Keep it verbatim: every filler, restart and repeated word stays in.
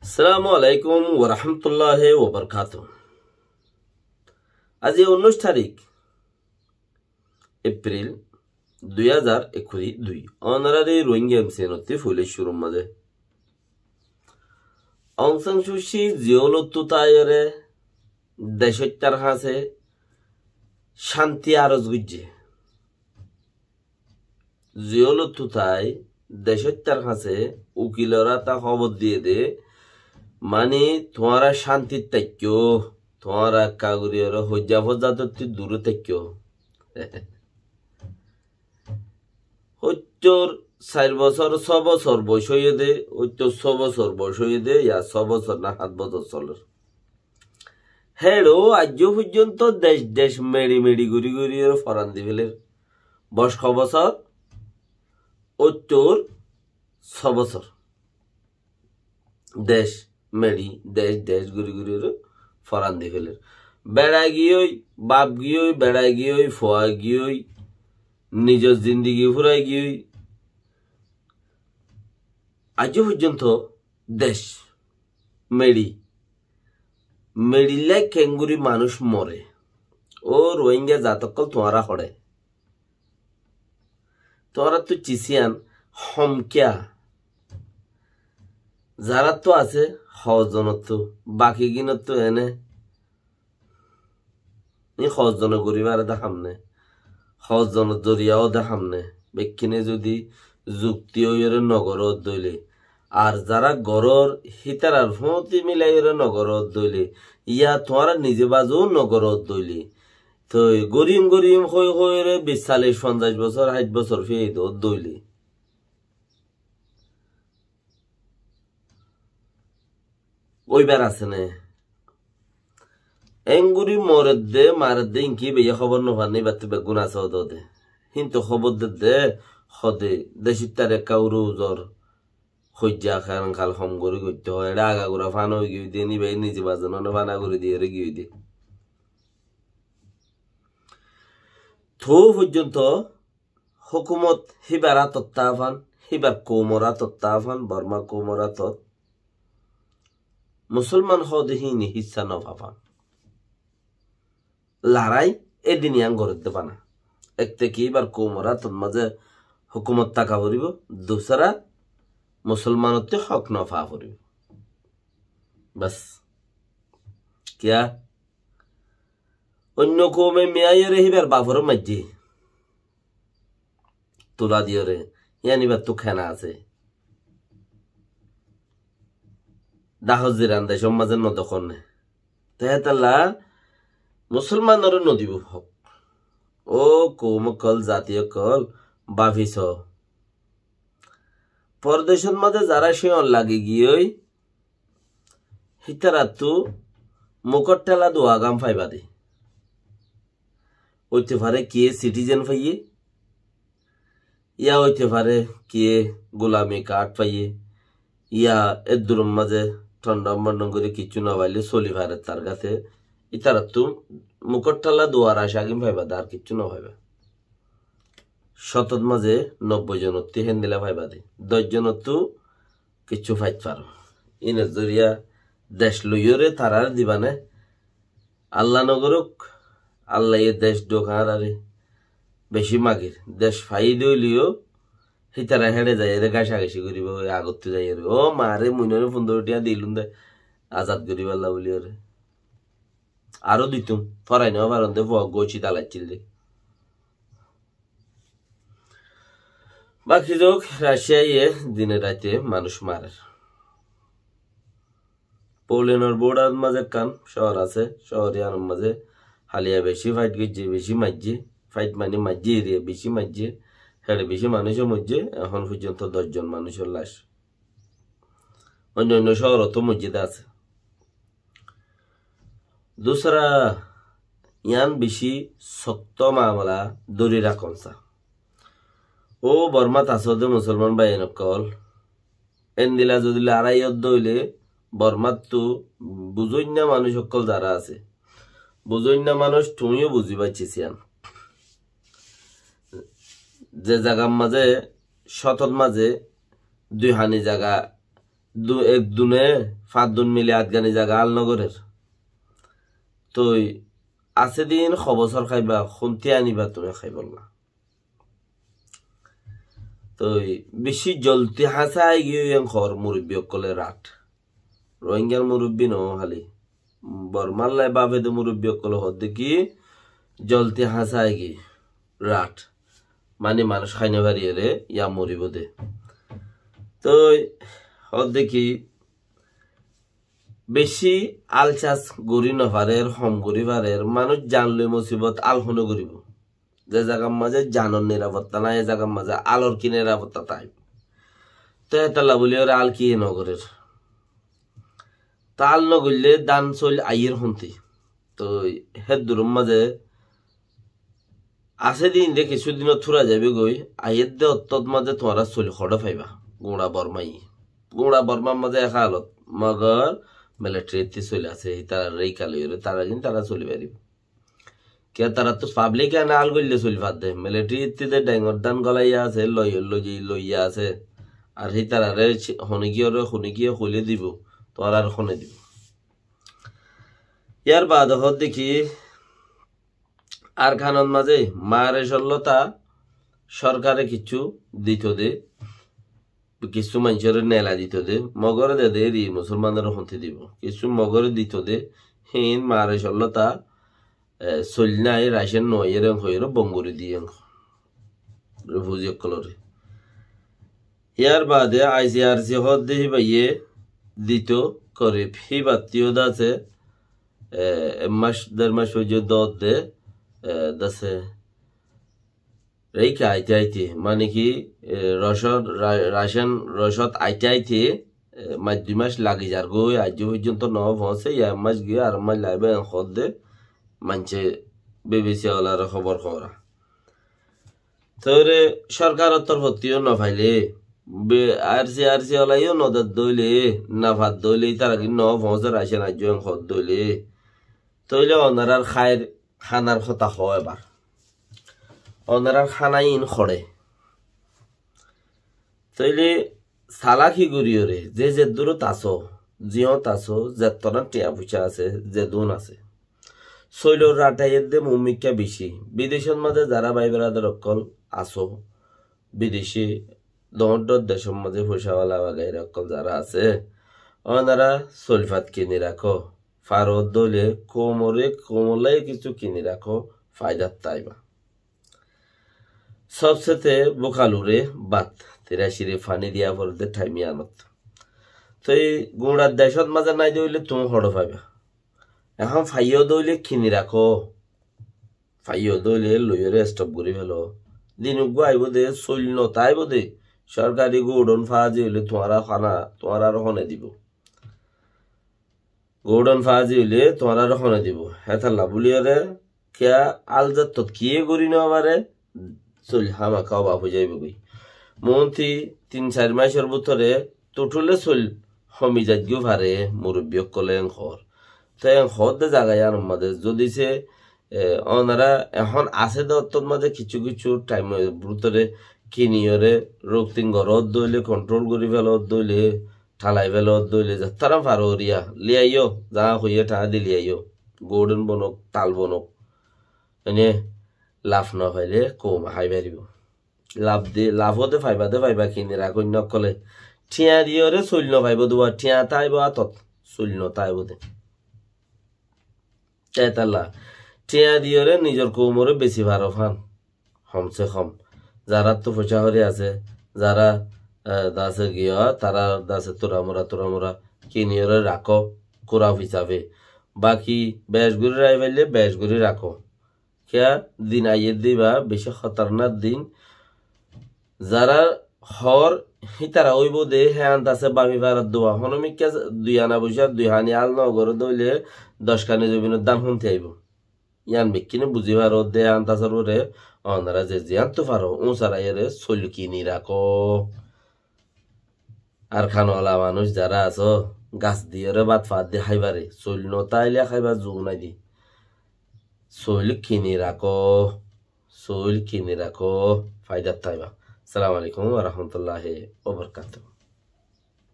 Assalamu alaikum wa rahmatullahi wa barakatuhu. Aijja unnúic tarík Epril dui házar ekkuri dui. Ónorari Rohingya M C N ottú foila cúrur mazé Aung San Suu Kyi ziyólottu táiyore decóttar hañsé cánti aros goijjé. Ziyólottu tái decóttar hañsé ukilor áta hóbor diyé dé, mani tuáñra cántit táikko, tuáñra ekka gorí ore hoijja fozzadottú dure táikko. Óittor sair bosór, só bosór boc óiye dé, óittor só bosór boc óiye dé, ya só bosór na hát bosór solér. Héçe aijjó foijjonto dec dec meçi meçi gorí gorí ore foran di féler. Boc hó bosór? Óittor só bosór. Dec meçi, dec dec gorí gorí ore foran di féler. Beça giyói, baf giyói, beça giyói, fua giyói, nizor zindigi furai giyói. Aijjó foijjonto dec meçi, meçilla keéngorí manúic more. Ó Rohingya zat ókkol tuáñra hoçé. Tuáñrattú cis iyan hom kiyá? Zaráttu asé hozzonottu, bakigínottu ene. Ní hozzone gorí fare dé ham né? Hozzonor zoriya ó dé ham né? Bekkíne zudi zukti óiyore nogoródde óile, ar zará gorór hítarar fúñti milaiyore nogoródde óile, ya tuáñra nize bazu nogoródde óile, toi gorim gorim hoi hoiyore bic, callic, fonzaic bosór, háit bosór fiyai dódde óile, óibar asé né? Engorí moredde, maredde, inki beiye hóbor nofan né, ibattú beggún asé ódode. Híntu hóbor dedde, hóde, decóttar ekka uru uzor, hoijja kán kal hom gorí goittó hoó, eçé agagura fana ói giyói dé, ní beiye nize bazonone fana gorí diyore giyói dé. Toó foijjonto hókumot híbar átot táfan, híbar koumor átot táfan, Borma koumor átot, musolman hoóde híni hissá nofafan. Larái edin iyan gorédde bana. Ek te ki híbar koumor átot mazé hókumot táka foribó, dusára musolmanottú hók nofa foribó. Bas. Kiyá? Oinno koume miyaiyore híbar baforé maijjé. Tula diyore, yían ibattú kena asé. Dahór ziran decór mazé nodekór né. Te hétolla musolmanoré nodibó hók. Ó koum ókkol, zati ókkol, bafi só. Pordecót mazé zará cíyon lagi giyói, hítarattú mukót théla duwa gán faiba de. Óite fare kiyé sitizen faiyé, yá óite fare kiyé gulami kaáth faiyé, yá eddurór mazé thondhom bondhom gorí kiccú nofailé soli fare tar gáte. Ítarattú mukót théla duwar acá gín faiba de, ar kiccú nofaiba. Cótot mazé nobboi zonottú héndilla faiba de. Doc zonottú kiccú fait faro. Ínor zoriya dec loiyóre tarare diba né? Alla nogorók, Allaye dec douk añárare. Bicí magir, dec faiyé dé óileyo, hítara héçe zaiyóre gácagáci goríbo, agottú zaiyóre. Ó mare, muinore fundoro thiañ dilum dé, azad goríballa buliyóre. Aró ditum, forai nofaron dé, fua goci dalaccíl dé. Baki zok, Raciyaye dine raite manúic marer. Polenor bodar mazé ekkán cóor asé, cóor yíanor mazé haliya bicí fait goijjé, bicí maijjé, fait mani maijjé eriya bicí maijjé, héçe bicí manúic moijjé, ehón foijjonto doc zon manúicor lac. Oinno oinno cóorottú moijjé dé asé. Dusra, yián bicí sokto mamela dóri rakón sa. Ó Bormat asó dé musolman báiyain ókkol, endila zodi larái ódde óile Bormattu buzóinna manúic ókkol zará asé, buzóinna manúic tuñíyo buzí faiccí sián. Ze zagar mazé, cótor mazé dui hani zaga du-, ek dune, fañs dun mili añtgani zaga al nogorér. Toi asé din hobosór háiba, húnti aníba tuñí háibolla. Toi bicí zolti háñsa aigiyói en hoór murubbi ókkolé rat. Rohingyar murubbi noó háli. Bormar lai bafede murubbi ókkolé hoódde ki zolti háñsa aigiyói rat. Mani manúic hái nofariyóre yá moribóu de. Toi hoódde ki bicí alcas gorí nofarér, hom gorí farér, manúic zan loi musibot al hone goríbou. Ze zagar mazé zanor nirafotta nái, e zagar mazé alor ki nirafotta táibo? Te hétolla buli óre al ki nogorér? Te al nogoillé dan sóil aiyér húnti. Toi héddur mazé asé din de kissú dinot fúrai zaibói goi, aiyér de ottót mazé tuáñra sóil hoçé faiba? Guñça Bormai. Guñça Bormar mazé ek halot, mogor militarittí sóil asé, hítara reika loiyóre tara din tara sóli faribóu. Kiyá tarattú pablik ene al goillé sóil fadde. Militarittí de dhengor dán golaiya asé, loi, loi, loiya asé. Ar hítarare ci-, hone giyóre, hone giyé hoilé dibou, tuáñrare hone dibou. Yar baade hoódde ki, Arkanot mazé maare sollota sorkare kissú dito de, kissú maincóre nela dito de, mogore de de eri musolmanore húnti dibou. Kissú mogore dito de, hín maare sollota, e, sóil nái, racen no aiyér en hoiyóre bon gorí diyé en refuji ókkolore. Yar baade I C R C hoódde híbaye dito korib híbattú de asé, e, ek mac, der mac foijjonto de, e, de asé. Reika aite aite, mane ki, e, rocod, ra-, racen rocod aite aite, e, mac dui mac lagi zargói, aijjó foijjonto no foóñse, yá ek mac giyé, ar ek mac laibo, en hoódde maincé B B C walare hóbor hoór. Tóile sorkaror torfottú yó no failé, be-, R C R C walaye yó no dedde óile, no fadde óile, ítara ki no foóñse racen aijjó en hoódde óile, tóile onorar háir hánar hotá hoó ebar. Onorar hána iín hoçé. Tóile salaki goríyore, ze zeddúrot asó, ziyót asó, zettoran thiañ foicá asé, zedún asé. Sóilor rat aiyér de muúmikká bicí. Bidecót mazé zará bái beradar ókkol asó, bideci doóñr doóñr decór mazé foicáwala bagaira ókkol zará asé, onora sóil fat kini rakó. Faro dóile koumoré, koumolla kissú kini rakó, faidat táiba. Sobsete búkalure bát, tiracire faní diya foredde thaim iyanot. Toi guñçar decót mazé nái dóile tuñí hoçé faiba? Ehón faiyó dóile kini rakó. Faiyó dóile loiyóre estop gorí felo. Din uggúa aibó de, sóil no táibo de. Sorkari goudhon faa zí óile tuáñra hána, tuáñrare hone dibó? Goudhon faa zí óile tuáñrare hone dibó? Hétolla búliyóre kiyá al zattot kiyé gorí no fare, sóil hámaka obaf ói zaibói. Moónti tin sair maicor bútore tuthule sóil homi zaitgói fare, murubbi ókkole en hoór. Te en hoódde zaga iyanor mazé zodi se, e, onora ehón asé de ottót mazé kissú kissú thaimor bútore kiniyóre ruktin goródde óile, konthról gorí felódde óile, thalai felódde óile, zettara faro oriya liyaiyó, za hoiyé thañá di liyaiyó. Goudhon bonók, tal bonók. Ene laf no faile koum hái faribó. Laf de, laf de faiba de faiba kini rakó, ókkole. Thiañ diyóre sóil no faibo de, thiañ táibo átot, sóil no táibo de. Hétolla thiañ diyóre nizor koumoré besi faro fán. Hom se hom. Zaráttu foicá horí asé, zará, e, dase giya, tará dase turamura, turamura kiniyóre rakó, kúra hisabe. Baki bec gorí rai faile bec gorí rakó. Kiyá din aiyér de íba beci hótarnak din. Zará hoór hítara óibo de, hé andase babi farar dua. Honómikká dui ana boicá, dui haní al no goré dóile, doc haní zobinor dán húnti aibó. Yián bekkúne buzí faródde, hé andasor uore onora ze ziyántu faró, úñsar aiyóre sóil kini rakó. Arkan wala manúic zará asó, gas diyóre bát fat di hái fare, sóil no táile háibar zuk nái de. Sóil kini rakó, sóil kini rakó, faidat táiba. Assalamu alaikum wa rahmatullahi wa barakatuhu.